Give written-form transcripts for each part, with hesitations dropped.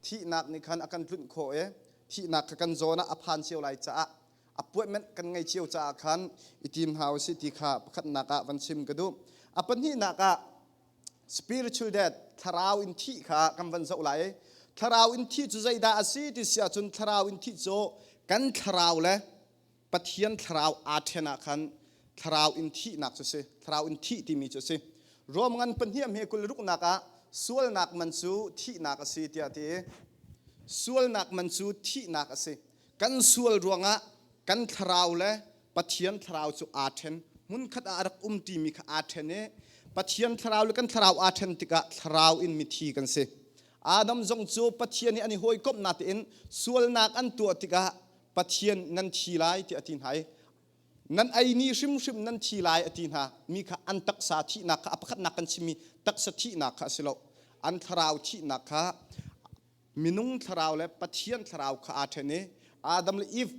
Thihnak nih khan a kan tlunh khawh i thihnak kha kan zawn ah a phan cio lai caah appointment kan ngei cio caah khan i tim hna usih ti kha pakhatnak ah van chim ka duh. A pahnihnak ah spiritual death, thlarau in thih kha kan van zoh lai. Thlarau in thih cu zeidah a si ti si ahcun thlarau in thih cu kan thlarau le Pathian thlarau aa ṭhen ah khan thlarau in thihnak cu si, thlarau in thih timi cu a si. Rom ngan pahnih hme 20 ruknak ah sualnak man cu thihnak a si tiah a ti. Sualnak man cu thihnak a si. Kan sual ruangah kan thlarau le Pathian thlarau cu aa ṭhen. Hmunkhat ah a rak um ṭimi kha aa ṭhen i Pathian thlarau le kan thlarau aa ṭhen tikah thlarau in mithi kan si. Adam zong cu Pathian i an i hawikomhnak tein sualnak an tuah tikah Pathian nan thi lai tiah a ti hna i nan ei ni hrimhrim nan thi lai a ti hna mi kha an taksa thihnak kha a pakhatnak kan chimmi taksa thihnak kha a si lo, an thlarau thihnak kha. Minung thlarau le Pathian thlarau kha aa ṭhen i Adam le Eve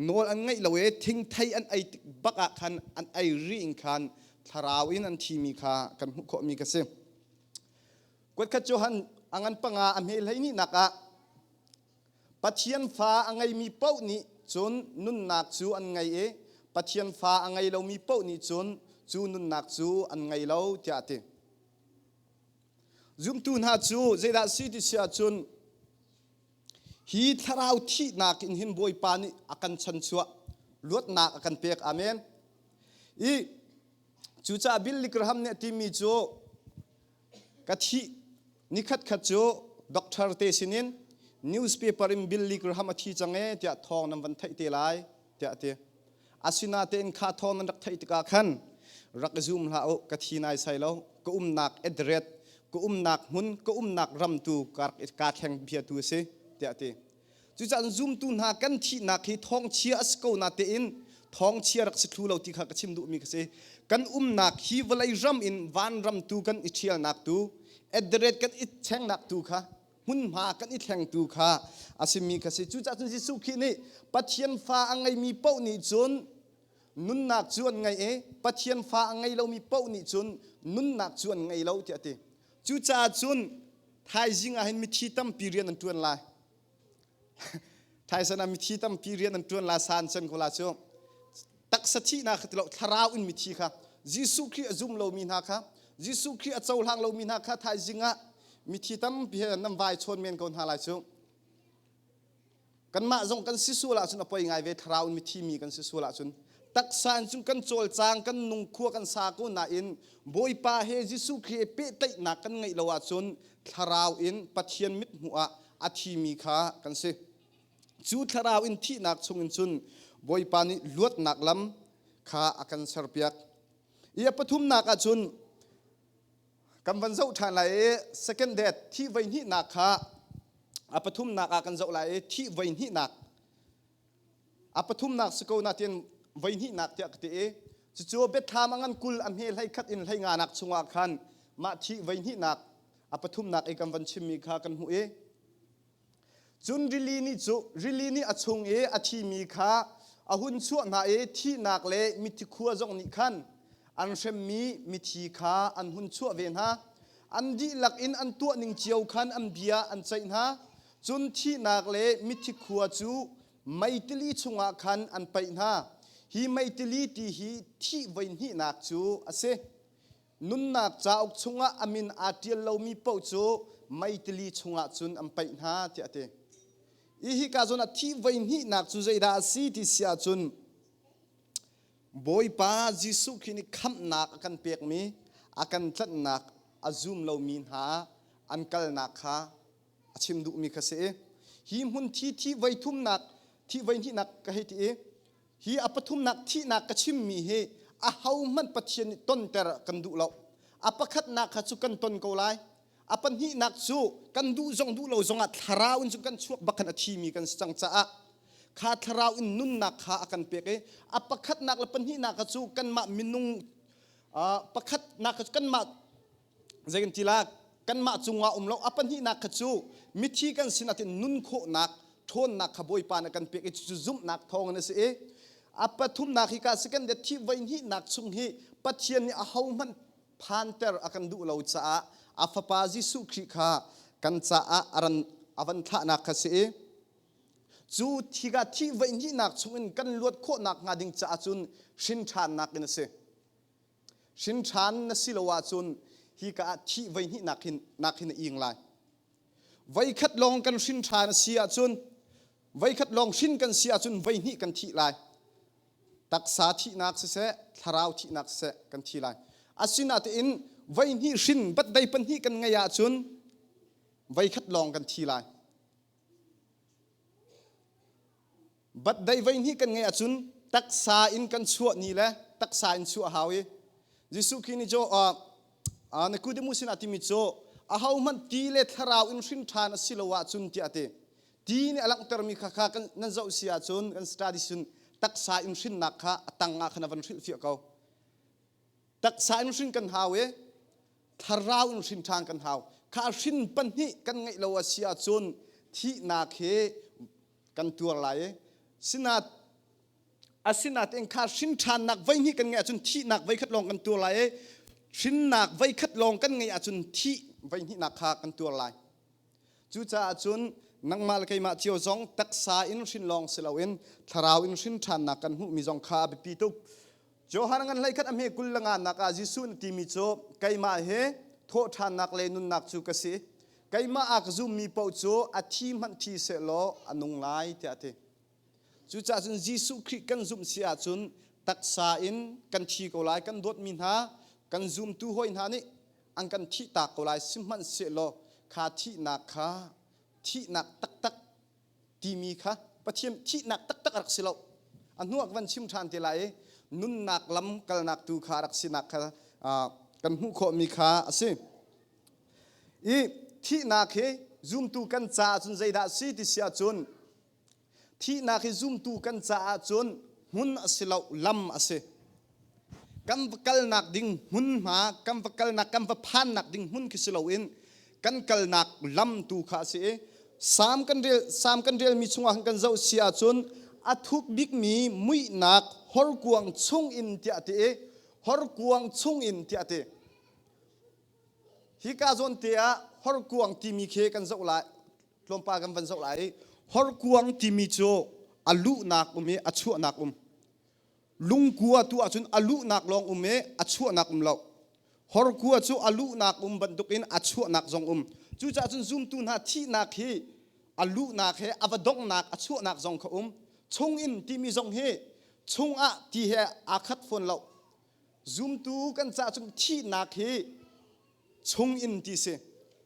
nawl an ngaih lo i thingthei an ei tik bak ah khan, an ei ri in khan thlarau in an thimi kha kan hmuh khawhmi ka si. Kuatkhat Johan a ngan panga a hme 12nak ah, Pathian fa a ngeimi paoh nih cun nunnak cu an ngei i Pathian fa a ngei lomi paoh nih cun cu nunnak cu an ngei lo, tiah a ti. Zumtu hna cu zeidah si ti si ahcun hi thlarau thihnak in hin Bawipa nih a kan chanchuah, luatnak a kan pek. Amen. I cucaah Billy Graham nih a timi cu, ka thih nikhat khat cu doctor te sinin newspaper in Billy Graham a thi cang e tiah thawng nan van theih te lai, tiah a ti. Asinain kha thawng nan rak theih tikah khan rak i zum hlah u, ka thi nai sai lo, ka umnak address, ka umnak hmun, ka umnak ram tu ka thleng bia tu a si, tiah a ti. Cucaah zumtu hna kan thihnak hi thawngchia a si ko na tein thawngchia rak si thlu lo ti kha ka chim duhmi ka si. Kan umnak hi vawlei ram in van ram tu kan i ṭhialnak tu, address kan i chengnak tu kha, hmunhma kan i thlengtu kha a simi kha si. Cucaah cun Jesuh Khrih nih Pathian fa a ngeimi paoh nih cun nunnak cu an ngei i Pathian fa a ngei lomi paoh nih cun nunnak cu an ngei lo, tiah a ti. Cucaah cun thaizing ah hin mithi tampi rian an ṭuan lai. Thaizan ah mithi tampi rian an ṭuan lai, san chan ko la cu. Taksa thihnak kha ti lo, thlarau in mithi kha, Jesuh Khrih a zum lomi hna kha, Jesuh Khrih a cohlang lomi hna kha thaizing ah mithi tampi he nan vai chawn men ko hna lai cu. Kanmah zong kan si sual ahcun a poi ngai ve, thlarau in mithi mi kan si sual ahcun. Taksa in cun kan cawlcang, kan nung, khua kan sa ko nain Bawipa he, Jesuh Khrih he pehtlaihnak kan ngeih lo ahcun thlarau in Pathian mithmuh ah a thimi kha kan si. Cu thlarau in thihnak chungin cun Bawipa nih luatnak lam kha a kan serpiak. I a pathumnak ahcun kan van zoh ṭhan lai i second death, thih voi hnihnak kha a pathumnak ah kan zoh lai i thih voi hnihnak, a pathumnak si ko na tiin voi hnihnak tiah ka ti i cucu Biathlam a ngan 20 a hme 11 in 15nak chungah khan mah thih voi hnihnak a pathumnak i kan van chimmi kha kan hmuh i, cun rili nih cu rili nih a chung i a thimi kha a hun chuah hna i thihnak le mithi khua zong nih khan an hremmi mithi kha an hun chuah ve hna. An dihlak in an tuah ning cio khan an bia an ceih hna. Cun thihnak le mithi khua cu meitili chungah khan an paih hna. Hi meitili ti hi thih voi hnihnak cu a si. Nunnak cauk chungah a min aa ṭial lomi paoh cu meitili chungah cun an paih hna, tiah a ti. I hika zawn ah thih voi hnihnak cu zeidah a si ti si ahcun Bawipa Jesuh Khrih nih khamhnak a kan pekmi, a kan tlanhnak a zum lomi hna an kalnak kha a chim duhmi kha si. Hi hmun thi thi voi thumnak, thih voi hnihnak ka hei ti i hi a pathumnak thihnak ka chimmi hi ahohmanh Pathian nih tonter kan duh lo. A pakhatnak kha cu kan ton ko lai. A pahnihnak cu kan duh zong duh lo zongah thlarau in cun kan chuak bak khan a thimi kan si cang caah kha thlarau in nunnak kha a kan pek i a pakhatnak le pahnihnak kha cu kanmah minung, pakhatnak kha cu kanmah, zei kan ti la, kanmah cungah um lo. A pahnihnak kha cu mithi kan sin ah nun khawhnak ṭhawnnak kha Bawipa nih kan pek i cucu zumhnak thawngin a si i a pathumnak hi ka second death, thih voi hnihnak chung hi Pathian nih ahohmanh phanter a kan duh lo caah a fapa Jesuh Khrih kha kan caah a ran. a van thlahnak kha si i cu thika thih voi hnihnak chungin kan luat khawhnak hnga ding caah cun hrin ṭhannak in a si. Hrin ṭhan na si lo ahcun hika ah thih voi hnihnak hin nak hin a ing lai. Voikhat lawng kan hrin ṭhan a si ahcun voikhat lawng hrin kan si ahcun voi hnih kan thih lai. Taksa thihnak siseh, thlarau thihnak siseh kan thi lai. Asinain voi hnih hrin batdei pahnih kan ngeih ahcun voikhat lawng kan thi lai. Batdei voi hnih kan ngeih ahcun taksa in kan chuah ni le taksa in chuah hau i Jesuh Khrih nih cu Nicodemus sinah timi cu ahohmanh ti le thlarau in hrin ṭhan a si lo ahcun tiah a ti. Ti nih a langhtermi kha kha kan nan zoh si ahcun kan study cun taksa in hrinnak kha a tang ah khan a van hrilhfiah ko. Taksa in hrin kan hau i thlarau in hrin ṭhan kan hau. Kha hrin pahnih kan ngeih lo a si ahcun thihnak hi kan tuar lai i sinat asinain kha hrin ṭhannak voi hnih kan ngeih ahcun thihnak voi khat lawng kan tuar lai i hrinnak voi khat lawng kan ngeih ahcun thih voi hnihnak kha kan tuar lai. Cucaah cun nangmah le keimah cio zong taksa in hrin lawng si loin thlarau in hrin ṭhannak kan hmuhmi zong kha a biapi tuk. Johan ngan hlei khat a hme kul le nga nak ah Jesuh nih timi cu keimah hi thawhṭhannak le nunnak cu ka si. Keimah a ka zummi paoh cu a thi hmanh thi sehlaw a nung lai tiah a ti. Cucaah cun Jesuh Khrih kan zumh si ahcun taksa in kan thi ko lai, kan dawtmi hna, kan zumtu hawi hna nih an kan thihtak ko lai sihmanhsehlaw kha thihnak kha thihnak taktak timi kha Pathian thihnak taktak a rak si lo. A hnu ah ka van chim ṭhan te lai i nunnak lam kalnak tu kha a rak sinak kha kan hmuh khawhmi kha a si. I thihnak hi zumtu kan caah cun zeidah a si ti si ahcun Thihnak hi zumtu kan caah cun hmun a si lo, lam a si. Kan va kalnak ding hmunhma, kan va kalnak, kan va phannak ding hmun khi si loin kan kalnak lam tu kha a si i Salm kan rel Salm kan relmi chungah kan zoh si ahcun a thuk bikmi muihnak horkuang chungin tiah a ti i horkuang chungin tiah a ti. Hika zawn te ah horkuang timi khi kan zoh lai. Tlawmpal kan van zoh lai i horkuang timi cu a luhnak um i a chuahnak um. Lungkua tu ahcun a luhnak lawng um i a chuahnak um lo. Horkua cu a luhnak um bantukin a chuahnak zong um. Cucaah cun zumtu hna thihnak hi a luhnak he a va donghnak a chuahnak zong kha um. Chungin timi zong hi chungah ti he aa khat fawn lo. Zumtu kan caah cun thihnak hi chungin ti si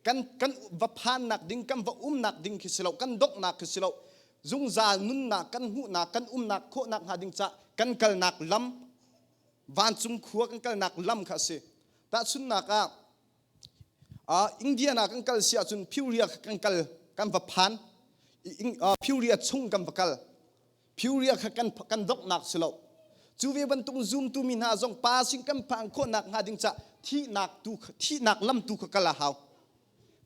kan kan va phannak ding kan va umnak ding khi si lo kan donghnak khi si lo zungzal nunnak kan hmuhnak kan umnak khawhnak hnga ding ca kan kalnak lam vancung khua kan kalnak lam kha a si tahchunhnak ah uh, Indiana kan kal si ahcun Peoria kan kal kan va phan Peoria chung kan va kal Peoria kha kan kan donghnak si lo. Cu ve bantuk zumtu mi hna zong pa sin kan phan khawhnak hnga ding ca thihnak tu thihnak lam tu kha kal a hau.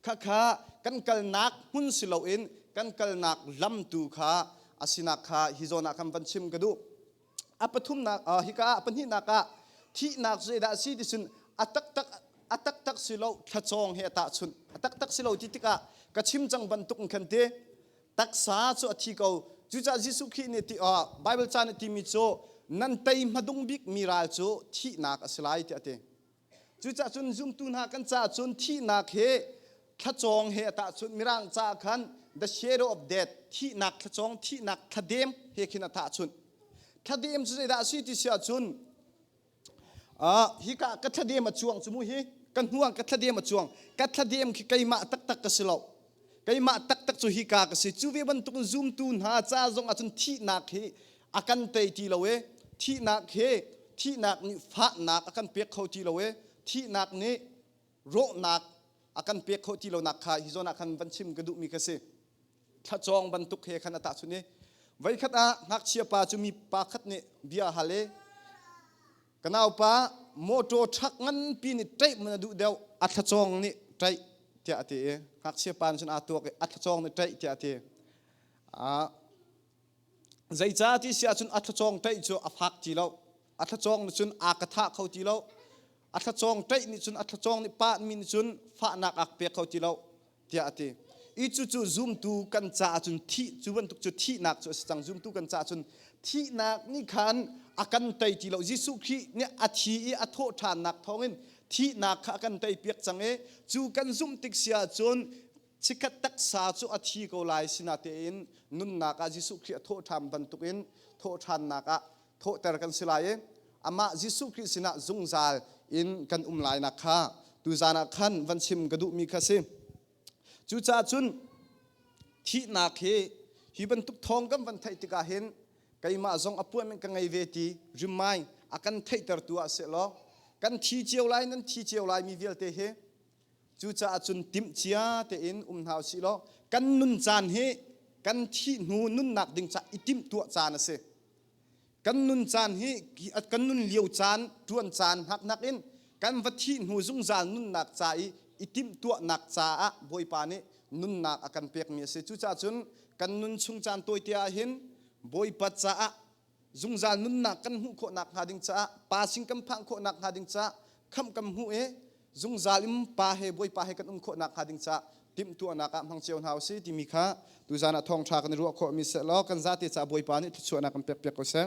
Khakha kan kalnak hmun si loin kan kalnak lam tu kha a sinak kha hi zawn ah khan van chim ka duh. A pathumnak hika ah pahnihnak ah thihnak zeidah a si ti cun a taktak a taktak si lo thlacawng he a tahchunh. A taktak si lo ti tikah ka chim cang bantuk in khan ti Taksa cu a thi ko. Cucaah Jesuh Khrih nih ti uh, Bible ca nih timi cu nan tei hmadung bik mi ral cu thihnak a si lai tiah a ti. Cucaah cun zumtu hna kan caah cun thihnak hi thlacawng he a tahchunh mirang caah khan the shadow of death thihnak thlacawng thihnak thladem he khin a tahchunh. Thladem cu zeidah a si ti si ahcun Ah, hika ka thladem a cuang cu mu hi ka hnuang ka thladem a cuang ka thladem khi keimah taktak ka si lo keimah taktak cu hika ka si cu ve bantuk zumtu hna ca zong ahcun thihnak hi a kan tei ti lo e thihnak hi thihnak nih fahnak a kan pek kho ti lo e thihnak nih rawhnak a kan pek kho ti lonak kha hi zawn ah khan van chim ka duhmi ka si thlacawng bantuk he khan a tahchunh i voikhat ah ngakchia pa cu mi pa khat nih bia hal i ka naupa motor truck nganpi nih ṭaih man a duh deuh a thlacawng nih ṭaih tiah a ti i ngakchia pa nih cun aa tuak i a thlacawng nih ṭaih tiah a ti. Zeicah ti si ahcun a thlacawng ṭaih cu a fak ti lo. A thlacawng nih cun aa ka thah kho ti lo. A thlacawng ṭaih nih cun a thlacawng nih pah mi nih cun fahnak aa pek kho ti lo. tiah a ti. I cucu zumtu kan caah cun thih cu bantuk cu thihnak cu a si cang. Zumtu kan caah cun thihnak nih khan a kan tei ti lo. Jesuh Khrih nih a thi i a thawh ṭhannak thawngin thihnak kha a kan tei piak cang i cu kan zumh tik si ahcun chikkhat taksa cu a thi ko lai sinatein nunnak ah Jesuh Khrih a thawh ṭhan bantukin thawh ṭhannak ah thawhter kan si lai i amah Jesuh Khrih sinah zungzal in kan um lainak kha tuzan ah khan van chim ka duhmi kha si. Cucaah cun thihnak hi hi bantuk thawng kan van theih tikah hin keimah zong appointment ka ngei ve ti rimai a kan theihtertu ah sehlaw kan thi cio lai nan thi cio lai mi vialte hi cucaah cun timh cia tein um hna usih law kan nun caan hi kan thih hnu nunnak ding ca i timhtuah caan a si. Kan nun caan hi kan nun lio caan ṭuan caan hngaknak in kan va thih hnu zungzal nunnak ca i i timhtuahnak caah Bawipa nih nunnak a kan pekmi a si. Cucaah cun kan nun chung caan tawite ah hin Bawipa caah zungzal nunnak kan hmuh khawhnak hnga ding caah Pa sin kan phanh khawhnak hnga ding caah khamh kan hmuh i zungzal in Pa he Bawipa he kan um khawhnak hnga ding caah timhtuahnak ah hmang cio hna usih timi kha tuzan ah thawngṭha kan i ruah khawhmi seh law kan zate caah Bawipa nih thluachuahnak kan pek piak ko seh.